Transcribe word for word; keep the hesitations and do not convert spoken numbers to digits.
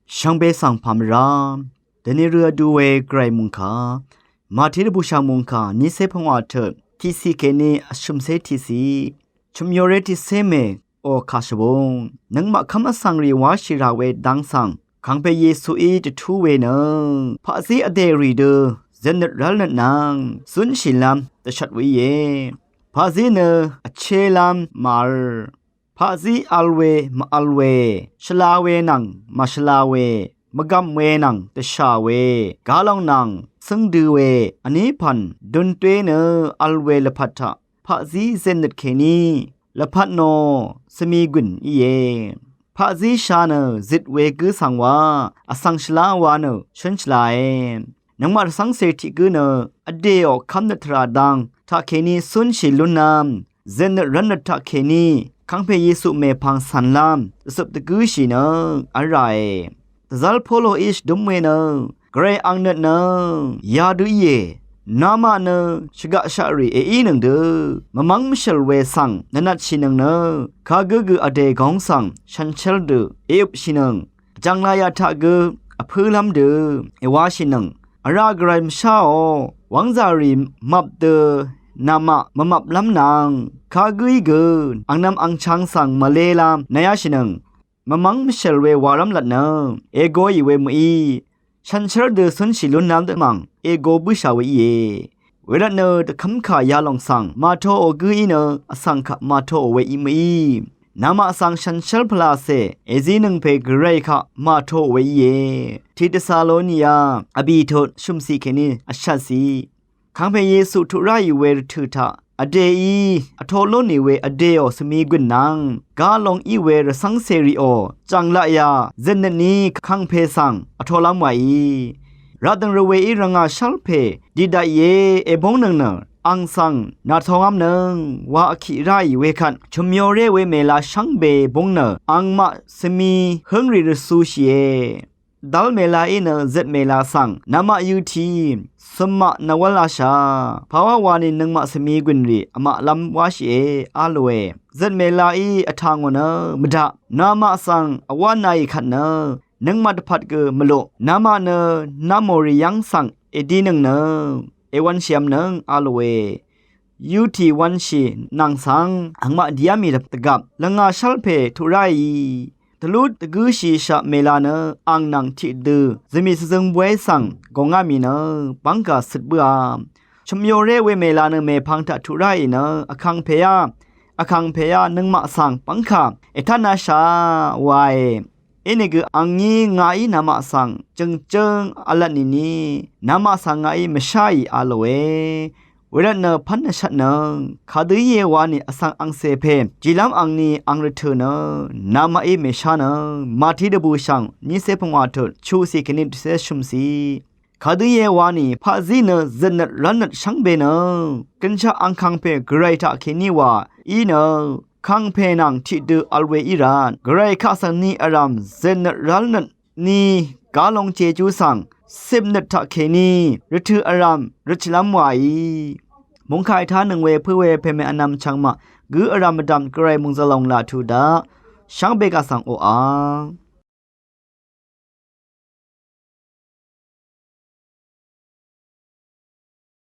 Shvngbe svng pàmvrá dvni rø vdu we gvray mòngkà Màtiq dvbùshà mòngkà niqcé pvngwà tøt tiqciq kèní vshø̀mcé tiqciq, chø̀myoré tiqcé mè ò kà shvbung. Nøngmaq kv́m vsvng rì wáshì rà we dang svng kàngpè Yesuí dvtú we nø paqzí vdè rì dø zennøt rv́lnøt nvng zúnshìlv́m dvshvt we íe. Paqzí nø vchélv́m màvl, paqzí vl we màvl we, shvla we nvng màshvla we, mvgvm we nvng dvshà we, galong nvng cǿngdø we, vní pv̀n dundwé nø vl we lvpat taq paqzí zennøt kèní lvpat nò svmi gùn íe. Paqzí sha nø zit we gǿ svng wa vsvng shvlá wa nø shǿn shvlae. Nøngmaq rvcv́ngcè tiq gǿ nø vdèò kv́mnøt tvrà dang taqkèní cúnshì lúnlv́m, zennøt rv́lnøt taqkèní kàngpè Yesu mèpvng cv̀nlv́m dvcøp dvgǿshì nø v́lràe. Dvzv́l Poloí shvdúm we nø gvray angnøt nø yadø íe. Namaq nø shvgaqshaq rì èínøng dø mvmv́ng mvshø̀l we svng nvnvtshìnøng nø kagǿ gø vdè góng svng shànshér dø èøpshìnøng, vjv̀ng laya taq gø vpǿlv́m dø èwashìnøng, vrá gvray mvsháò, wv́ngzà rì mvp dø namaq mvmvplv́m nvng kagǿí gø angnv̄m angchang svng mvlelv̄m nvyáshìnøng, mvmv́ng mvshèl we warv́m lvt nø ègoì we mø̀í, shànshér dø cúnshì lúnlv́m dvmv̀ng ègo bǿshà we íe. Wervtnø dvkv́mkà yalòng svng màtoò gǿí nø vsvng kaq màtoò we í mø̀í, namaq svng shànshér pvlacè èzínøng pè gvray kaq màtoò we íe. Tiq Tesalonia vbì tut shø̀mciq kèní vshvtci. Kàngpè Yesu tuq ráì we rvtø̀ taq vdèí vtō lú nì we vdèò svmi gùn nvng galong í we rvcv́ngcè rìò, jv̀ng laqya zennøt ní kàngpè svng vtōlv́m wàí. Radø̀ng rvwèí rvngà shv́lpè dìdaqìe èbóngnøng nø ang svng nàtōngv́mnøng wa vkiq ráì we kvt, chø̀myoré we mèla shvngbe búng nø angmaq svmi hǿngrì rvcūshìe. Dv́l mèlaí nø zøt mèla svng namaq yøtì cø̀mmaq nvwv́l ashà, pàwá wani nøngmaq svmi gùnrì vmaqlv́m wáshìe, a lòe. Zøt mèlaí vtà ngò nø mvdaq, namaq svng vwá naì kvt nø nøngmaq dvpvt gø mvluq, namaq nø namòrì yv́ng svng èdinøng nø èwv̄nshìv̄m nøng, a lòe. Yutì wv̄nshì nvng svng angmaq dìá mì dvgvp lvngà shv́lpè tuq ráì tvlú dvgǿshìshaq mèla nø ang nvng tiqdø zvmì svzøng bwé svng gòngá mì nø bv́ngkà cøt bǿà. Chø̀myoré we mèla nø mèpvng taq tuq ráì nø vkàngpèá, vkàngpèá nøngmaq svng bv́ngkà ètánashà wae. Inìgø angí ngàí namaq svng jø̀ngjǿng v̄lvt nìni namaq svng ngàí mvsháì a lòe. Wervtnø pv́n vshvtnøng kadø íe wani vsvng angcè pè jìlv́m angni ang rvtø̀ nø namaqí mèshánøng. Màti dvbùshv̀ng niqcé pungwà tut chuqcì kèní dvcé shø̀mcì. Kadø íe wani paqzí nø zøtnøt rv́lnøt shvngbe nø gønshaq angkàngpè gvray taqkèní wà í nø kàngpè nvng tiqdø vl we í rvt gvray kaq svng ni vrv̀m zøtnøt rv́lnøt ni galong jejú svng cipnøt taqkèní rvtø̀ vrv̀m røtshìlv́m wàí. Mungkà ètánøng we pǿ we pèmè vnvm chvngmaq gǿ vrv̀m mvdv̀m gvray mòngzvlòng laq tuq daq shvngbe kaq svng oqà.